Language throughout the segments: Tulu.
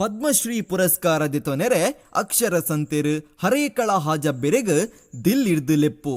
ಪದ್ಮಶ್ರೀ ಪುರಸ್ಕಾರ ದೆತೊನೆರೆ ಅಕ್ಷರ ಸಂತೆರ್ ಹರೇಕಳ ಹಾಜಬ್ಬೆರೆಗ್ ದಿಲ್ಲಿರ್ದ್ ಲೆಪ್ಪು.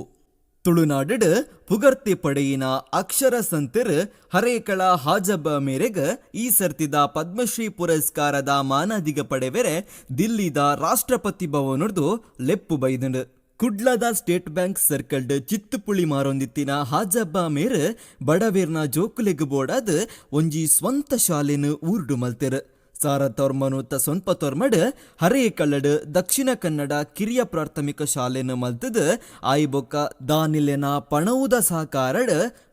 ತುಳುನಾಡ್ ಡ್ ಪುಗರ್ತೆ ಪಡೆಯಿನ ಅಕ್ಷರ ಸಂತೆರ್ ಹರೇಕಳ ಹಾಜಬ್ಬ ಮೇರೆಗ್ ಈ ಸರ್ತಿದ ಪದ್ಮಶ್ರೀ ಪುರಸ್ಕಾರದ ಮಾನಾದಿಗೆ ಪಡೆವೆರೆ ದಿಲ್ಲಿದ ರಾಷ್ಟ್ರಪತಿ ಭವನೊರ್ದು ಲೆಪ್ಪು ಬೈದ್ಂಡ್. ಕುಡ್ಲದ ಸ್ಟೇಟ್ ಬ್ಯಾಂಕ್ ಸರ್ಕಲ್ಡ್ ಚಿತ್ತುಪುಳಿ ಮಾರೊಂದಿತ್ತಿನ ಹಾಜಬ್ಬ ಮೇರ್ ಬಡವೆರ್ನ ಜೋಕುಲೆಗ್ ಬೋಡಾದ್ ಒಂಜಿ ಸ್ವಂತ ಶಾಲೆನ್ ಊರ್ಡ್ ಮಲ್ತೆರ್. ಸಾರತೊರ್ಂಬನೂತ ಸೊನ್ಪತೊರ್ಂಬಡ್ ಹರೇಕಳಡ್ ದಕ್ಷಿಣ ಕನ್ನಡ ಕಿರಿಯ ಪ್ರಾಥಮಿಕ ಶಾಲೆನ್ ಮಲ್ತ್ ದ್, ಆಯಿಬೊಕ್ಕ ದಾನಿಲೆನ ಪಣವುದ ಸಾಕಾರಡ್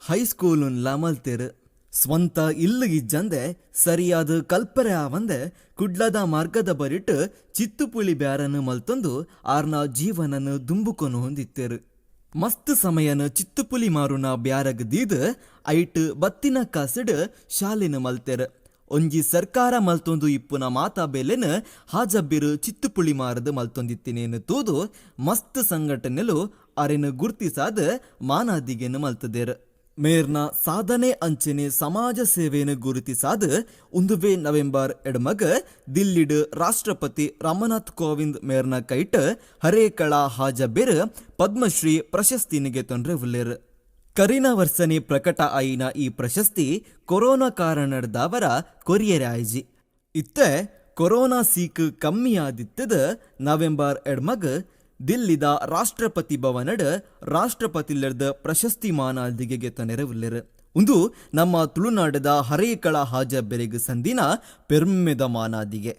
ಹೈಸ್ಕೂಲ್ ನ್ ಲ ಮಲ್ತೆರ್. ಸ್ವಂತ ಇಲ್ಲ್ ಇಜ್ಜಂದೆ, ಸರಿಯಾದ್ ಕಲ್ಪರೆ ಆವಂದೆ ಕುಡ್ಲದ ಮಾರ್ಗದ ಬರಿಟ್ ಚಿತ್ತುಪುಳಿ ಬ್ಯಾರನ್ ಮಲ್ತೊಂದು ಆರ್ನ ಜೀವನನ್ ದುಂಬು ಕೊನೊವೊಂದಿತ್ತೆರ್. ಮಸ್ತ್ ಸಮಯನ್ ಚಿತ್ತುಪುಲಿ ಮಾರುನ ಬ್ಯಾರಗ್ ದೀದ್ ಐಟ್ ಬತ್ತಿನ ಕಾಸ್ ಡ್ ಶಾಲೆನ್ ಮಲ್ತೆರ್. ಒಂಜಿ ಸರ್ಕಾರ ಮಲ್ತೊಂದು ಇಪ್ಪುನ ಮಾತಾ ಬೇಲೆನ್ ಹಾಜಬ್ಬೆರ್ ಚಿತ್ತುಪುಳಿ ಮಾರ್ ದ್ ಮಲ್ತೊಂದಿತ್ತಿನೇನ್ ತೂದು ಮಸ್ತ್ ಸಂಘಟನೆಲು ಅರೆನ್ ಗುರ್ತಿಸಾದ್ ಮಾನಾದಿಗೆನ್ ಮಲ್ತ್ ದೆರ್. ಮೇರ್ನ ಸಾಧನೆ ಅಂಚೆನೆ ಸಮಾಜ ಸೇವೆನ್ ಗುರುತಿಸಾದ್ ಉಂದುವೇ ನವೆಂಬರ್ ಎಡ್ಮ ಗ್ ದಿಲ್ಲಿಡ್ ರಾಷ್ಟ್ರಪತಿ ರಾಮನಾಥ್ ಕೋವಿಂದ್ ಮೇರ್ನ ಕೈಟ್ ಹರೇಕಳ ಹಾಜಬ್ಬೆರ್ ಪದ್ಮಶ್ರೀ ಪ್ರಶಸ್ತಿನ್ ಗೆತೊನ್ರೆ ಉಲ್ಲೆರ್. ಕರಿನ ವರ್ಸನೇ ಪ್ರಕಟ ಆಯಿನ ಈ ಪ್ರಶಸ್ತಿ ಕೊರೋನ ಕಾರಣರ್ದಾವರ ಕೊರಿಯೆರೆ ಆಯಿಜಿ. ಇತ್ತೆ ಕೊರೋನ ಸೀಕ್ ಕಮ್ಮಿ ಆದಿತ್ತ್ ದ್, ನವೆಂಬರ್ ಎಡ್ಮ ಗ್ ದಿಲ್ಲಿದ ರಾಷ್ಟ್ರಪತಿ ಭವನಡ್ ರಾಷ್ಟ್ರಪತಿಲೆರ್ದ್ ಪ್ರಶಸ್ತಿ ಮಾನಾದಿಗೆ ಗೆತೊನೆರೆ ಉಲ್ಲೆರ್. ಉಂದು ನಮ್ಮ ತುಳುನಾಡ್ ದ ಹರೇಕಳ ಹಾಜಬ್ಬೆರೆಗ್ ಸಂದಿನ ಪೆರ್ಮೆದ ಮಾನಾದಿಗೆ.